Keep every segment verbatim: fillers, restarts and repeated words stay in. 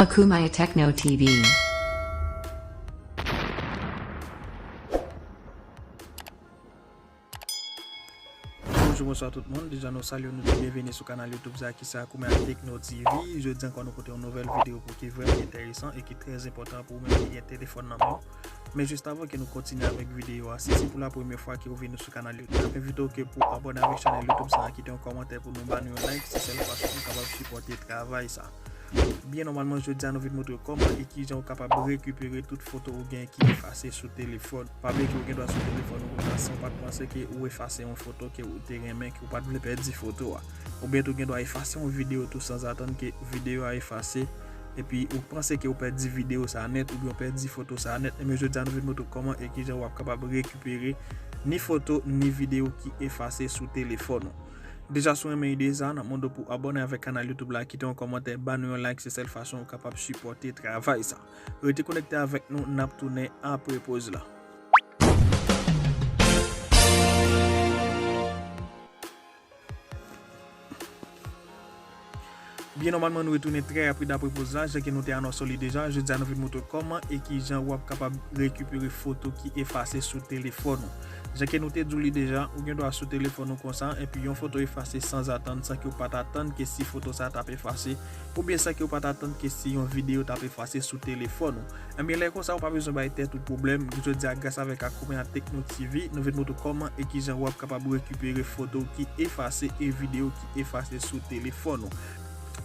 Akumaya Techno T V. Bonjou, bonswa tout moun. Deja nou salye, nou di byenveni sou kanal YouTube Zaki sa, Akumaya Techno T V. Jodi ankò nou pote yon nouvèl videyo pou ki vrèman enteresan e ki trè enpòtan pou ou menm ki gen telefòn nan men w. Men jis avan ke nou kontinye avèk videyo a, si se pou la premyè fwa ke ou vini sou kanal YouTube, n ap envite w ke pou abòne avèk chanèl YouTube sa a, kite yon kòmantè pou nou, ba nou yon like, se sèl fason pou nou kapab sipòte travay sa. Byen nòmalman, jodi a nou vin montre w kòman e kijan ou kapab rekipere tout foto ou gen ki efase sou telefòn. Pa bliye ke ou gen dwa sou telefòn ou konsa san w pa t panse ke ou efase yon foto ke ou te renmen, ke ou pa t vle pèdi foto a. Oubyen tou gen dwa efase yon videyo tou sanzatann ke videyo a efase, epi ou panse ke ou pèdi videyo sa a nèt, oubyen ou pèdi foto sa a nèt. Ebyen jodi a nou vin montre w kòman e kijan w ap kapab rekipere ni foto, ni videyo ki efase sou telefòn ou. Deja si w renmen ide sa, n ap mande w pou abòne avèk kanal YouTube la, kite yon kòmantè, ba nou yon like, se sèl fason ou kapab sipòte travay sa. Rete konekte avèk nou, n ap tounen apre poz la. Byen nòmalman, nou retounen trè rapid apre poz la. Jan ke nou te anonse w li deja, jodi a nou vin montre w kòman e kijan w ap kapab rekipere foto ki efase sou telefòn ou. Jan ke nou te di w li deja, ou gen dwa sou telefòn ou konsa, epi yon foto efase sanzatann, san ke w pa t atann ke si foto sa a t ap efase, oubyen san ke w pa t atann ke si yon videyo t ap efase sou telefòn ou. Ebyen, lè konsa, ou pa bezwen bay tèt ou pwoblèm. Jodi a, gras avèk Akumaya Techno T V, nou vin montre w kòman e kijan w ap kapab rekipere foto ki efase e videyo ki efase sou telefòn ou.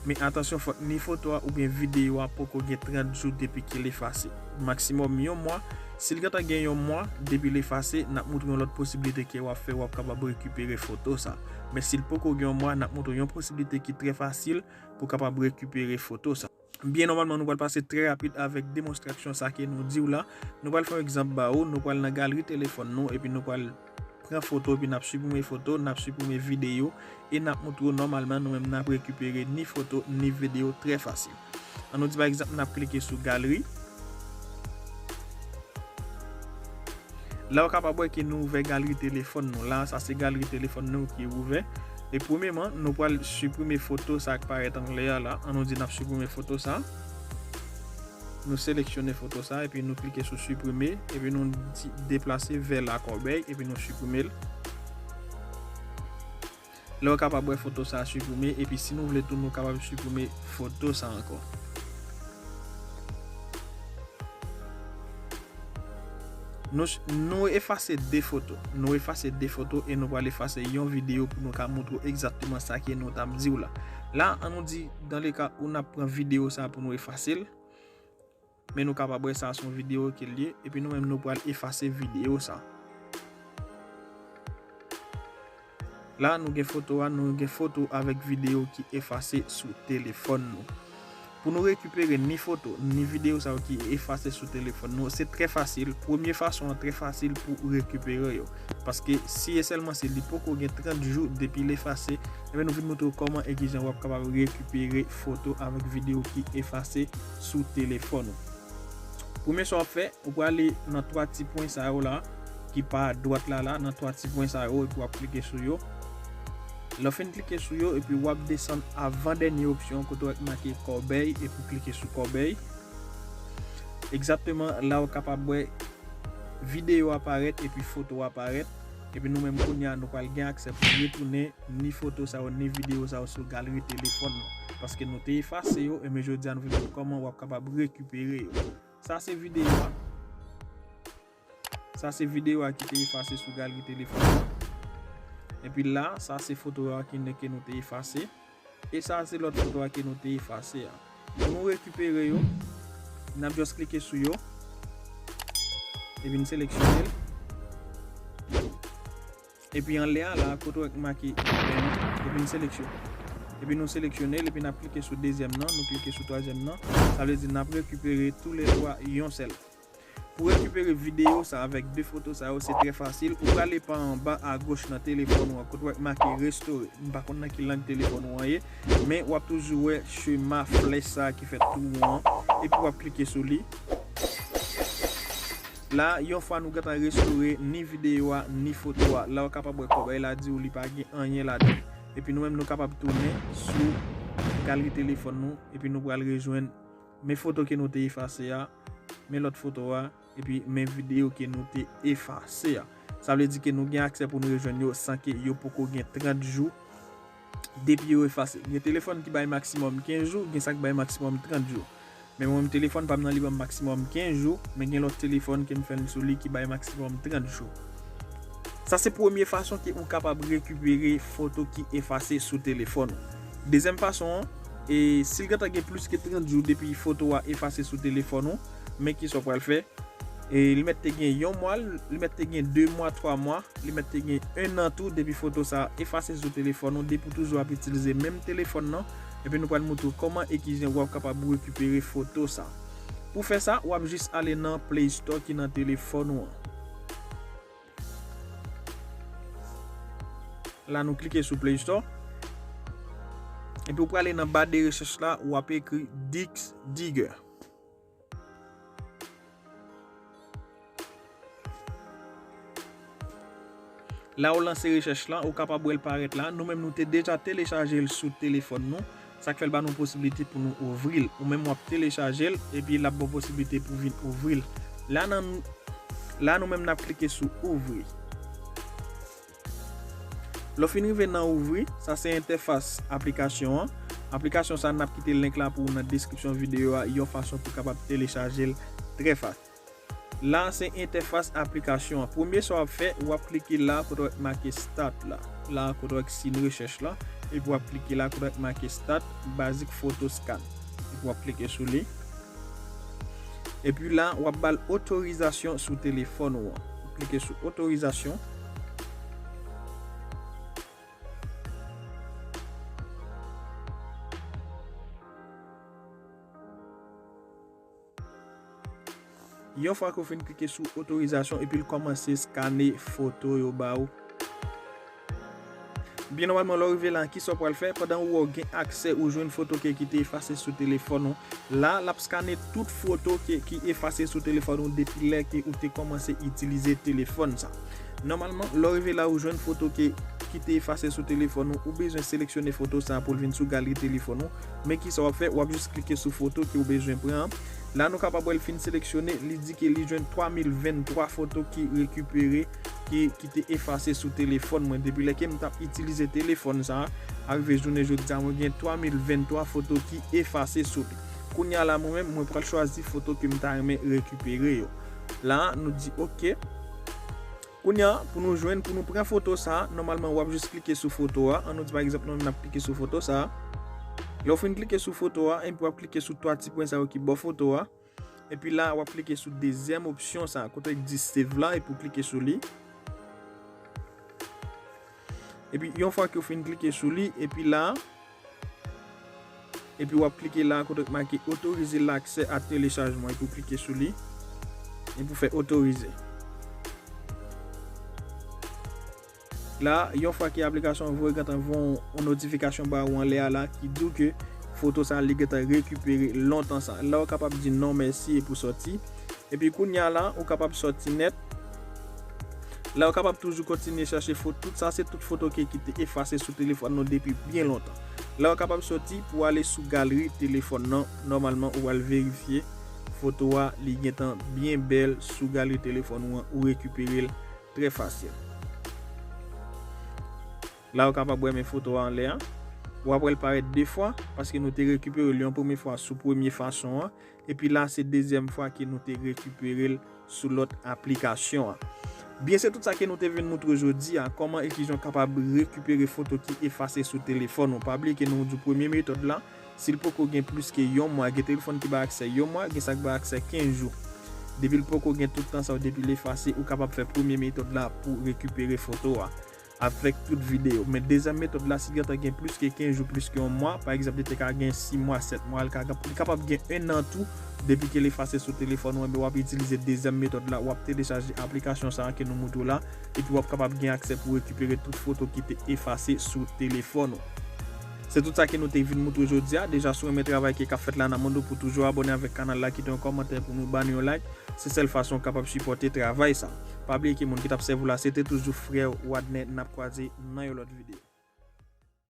Men atansyon, fòk ni foto a oubyen videyo a poko gen trant jou depi ke l efase. Maksimòm yon mwa. Si l gentan gen yon mwa depi l efase, n ap montre w yon lòt posiblite ke w ap fè, w ap kapab rekipere foto sa. Men si l poko gen yon mwa, n ap montre w yon posiblite ki trè fasil pou w kapab rekipere foto sa. Byen nòmalman, nou pral pase trè rapid avèk demonstrasyon sa ke nou di w la. Nou pral fè yon egzanp ba ou. Nou pral nan galri telefòn nou, epi nou pral pran foto, epi n ap siprime foto, n ap siprime videyo, e n ap montre w nòmalman nou menm n ap rekipere ni foto, ni videyo trè fasil. An nou di pa egzanp, n ap klike sou galri. La, ou kapab wè ke nou ouvè galri telefòn nou. La, sa se galri telefòn nou ki ouvè. E premyèman, nou pral siprime foto sa k parèt anlè a la. An nou di n ap siprime foto sa. Nou seleksyone foto sa, epi nou klike sou siprime, epi nou di, deplase vè la kòbèy, epi nou siprime l. La, ou kapab wè foto sa a siprime, epi si nou vle tou, nou kapab siprime foto sa a ankò. Nou, nou efase de foto. Nou efase de foto e nou pral efase yon videyo pou nou ka montre w egzakteman sa ke nou t ap di w la. La, an nou di, dan le ka ou n ap pran videyo sa a pou nou efase l, men nou kapab wè sa a se yon videyo ke l ye, epi nou menm nou pral efase videyo sa a. La, nou gen foto a, nou gen foto avèk videyo ki efase sou telefòn nou. Pou nou rekipere ni foto, ni videyo sa yo ki efase sou telefòn nou, se trè fasil. Premye fason an trè fasil pou rekipere yo. Paske si e sèlman si li poko gen trant jou depi l efase, ebyen nou vin montre w kòman e kijan w ap kapab rekipere foto avèk videyo ki efase sou telefòn ou. Premye sa w ap fè, ou prale nan twa ti pwen sa yo la, ki pa dwat la la, nan twa ti pwen sa yo, epi w ap klike sou yo. Lè w fin klike sou yo, epi w ap desann avan dènye opsyon, kote w wè k make kòbèy, epi w klike sou kòbèy. Egzakteman, la w kapab wè videyo a parèt, epi foto a parèt. Epi nou menm kounye a, nou pral gen aksè pou retounen ni foto sa yo, ni videyo sa yo sou galri telefòn nou. Paske nou te efase yo, ebyen jodi a nou vin wè kòman w ap kapab rekipere yo. Sa se videyo a. Sa se videyo a ki te efase sou galri telefòn nan. Epi la, sa se foto a ki ne ke nou te efase. E sa se lòt foto a ke nou te efase a. Pou nou rekipere yo, n ap just klike sou yo. Epi n seleksyone l. Epi anlè a la, kote w wè k make open an, epi n seleksyon-, epi nou seleksyone l, epi n ap klike sou dezyèm nan, nou klike sou twazyèm nan. Sa vle di n ap rekipere toulètwa yon sèl. Pou rekipere videyo sa avèk de foto sa yo, se trè fasil. Ou prale pa anba agoch nan telefòn ou an, kote w wè k make restore. M pa konn nan ki lang telefòn ou an ye, men w ap toujou wè chema flèch sa ki fè tou won an, epi w ap klike sou li. La, yon fwa nou gentan restore ni videyo a, ni foto a, la w kapab wè kòbèy la di w li pa gen anyen ladan. Epi nou menm nou kapab tounen sou galri telefòn nou, epi nou pral rejwenn Men foto ke nou te efase a, men lòt foto a, epi men videyo ke nou te efase a. Sa vle di ke nou gen aksè pou nou rejwenn yo san ke yo poko gen trant jou depi yo efase. Gen telefòn ki bay maksimòm kenz jou, gen sa k bay maksimòm trant jou. Men mwen menm telefòn pa m nan li ban m maksimòm kenz jou, men gen lòt telefòn ke m fè l sou li ki bay maksimòm trant jou. Sa se premye fason ke ou kapab rekipere foto ki efase sou telefòn ou. Dezyèm fason an, e si l gentan gen plis ke trant jou depi foto a efase sou telefòn ou, men kisa w pral fè? E li mèt te gen yon mwa, li mèt te gen de mwa, twa mwa, li mèt te gen en an tou depi foto sa a efase sou telefòn ou, depi w toujou ap itilize menm telefòn nan, epi nou pral montre w kòman e kijan w ap kapab rekipere foto sa a. Pou fè sa, w ap jis ale nan Play Store ki nan telefòn ou an. La, nou klike sou Play Store. Epi w prale nan ba de rechèch la, w ap ekri Disk Digger. La ou lanse rechèch lan, ou kapab wè l parèt la. Nou menm nou te deja telechaje l sou telefòn nou. Sa k fè l ba nou posiblite pou nou ouvri l. Ou menm w ap telechaje l, epi l ap ba w posiblite pou vin ouvri l. La nan, la nou menm n ap klike sou ouvri. Lè w fin rive nan ouvri, sa se entèfas aplikasyon an. Aplikasyon sa n ap kite link la pou ou nan deskripsyon videyo a, yon fason pou w kapab telechaje l trè fasil. La se entèfas aplikasyon an. Premye sa w ap fè, w ap klike la kote w wè make start la. La kote w wè siy rechèch la. Epi w ap klike la kote w wè make start basic photo scan. Epi w ap klike sou li. Epi la, w ap ba l otorizasyon sou telefòn ou an. Klike sou otorizasyon. Yon fwa ke w fin klike sou otorizasyon epi l kòmanse skane foto yo ba ou. Byen nòmalman, lè w rive la, kisa w pral fè? Pandan ou wè w gen aksè ou jwenn foto ke ki te efase sou telefòn ou, la, l ap skane tout foto ke ki efase sou telefòn ou depi lè ke ou te kòmanse itilize telefòn sa. Nòmalman, lè w rive la ou jwenn foto ke ki te efase sou telefòn ou, ou bezwen seleksyone foto sa pou l vin sou galri telefòn ou. Men kisa w ap fè? W ap jis klike sou foto ke w bezwen pran an. La nou kapab wè l fin seleksyone, li di ke li jwenn twa mil venntwa foto ki rekipere, ki, ki te efase sou telefòn mwen depi lè ke m t ap itilize telefòn sa a. Arive jounen jodi a, mwen gen twa mil venntwa foto ki efase sou li. Kounye a la, mwen menm, mwen pral chwazi foto ke m ta renmen rekipere yo. La, nou di oke. Kounye a, pou nou jwenn, pou nou pran foto sa a, nòmalman w ap jis klike sou foto a. An nou di pa egzanp nou menm n ap klike sou foto sa a. Lè w fin klike sou foto a, epi w ap klike sou twa ti pwen sa yo ki bò foto a. Epi la, w ap klike sou dezyèm opsyon sa a, kote ki di save la, epi w klike sou li. Epi yon fwa ke w fin klike sou li, epi la, epi w ap klike la kote ki make otorize laksè a telechajman, epi w klike sou li, epi w fè otorize. La, yon fwa ke aplikasyon an voye gentan voye yon notifikasyon ba ou anlè a la ki di w ke foto sa a li gentan rekipere lontan sa. La, ou kapab di non mèsi epi w sòti. Epi kounye a la, ou kapab sòti nèt. La, ou kapab toujou kontinye chache foto. Tout sa, se tout foto ke ki te efase sou telefòn nou depi byen lontan. La, ou kapab sòti pou ale sou galri telefòn nan. Nòmalman, ou al verifye foto a, li gentan byen bèl sou galri telefòn ou an, ou rekipere l trè fasil. La, ou kapab wè men foto a anlè a. W ap wè l parèt de fwa, paske nou te rekipere l yon premye fwa sou premye fason an. Epi la, se dezyèm fwa ke nou te rekipere l sou lòt aplikasyon an. Byen, se tout sa ke nou te vin moutre jodi a, kòman e kijan w kapab rekipere foto ki efase sou telefòn ou. Pa bliye ke nou di w premye metòd la, si l poko gen plis ke yon mwa, gen telefòn ki bay aksè yon mwa, gen sa k bay aksè kenz jou. Depi l poko gen tout tan sa yo, depi l efase, ou kapab fè premye metòd la pou rekipere foto a avèk tout videyo. Men dezyèm metòd la, si l gentan gen plis ke kenz jou, plis ke yon mwa, pa egzanp, li te ka gen sis mwa, sèt mwa, li ka, li kapab gen en an tou, depi ke l efase sou telefòn ou, enben w ap itilize dezyèm metòd la, w ap telechaje aplikasyon sa a ke nou moutre w la, epi w ap kapab gen aksè pou rekipere tout foto ki te efase sou telefòn ou. Se tout sa ke nou te vin moutre jodi a. Deja, si w renmen travay ke k ap fèt la, n ap mande w pou toujou abòne avèk kanal la, kite yon kòmantè pou nou, ba nou yon like. Se sèl fason w kapab sipòte travay sa. Pa bliye ke moun ki t ap sèvi w la, se te toujou frè w Wadner. N ap kwaze nan yon lòt videyo.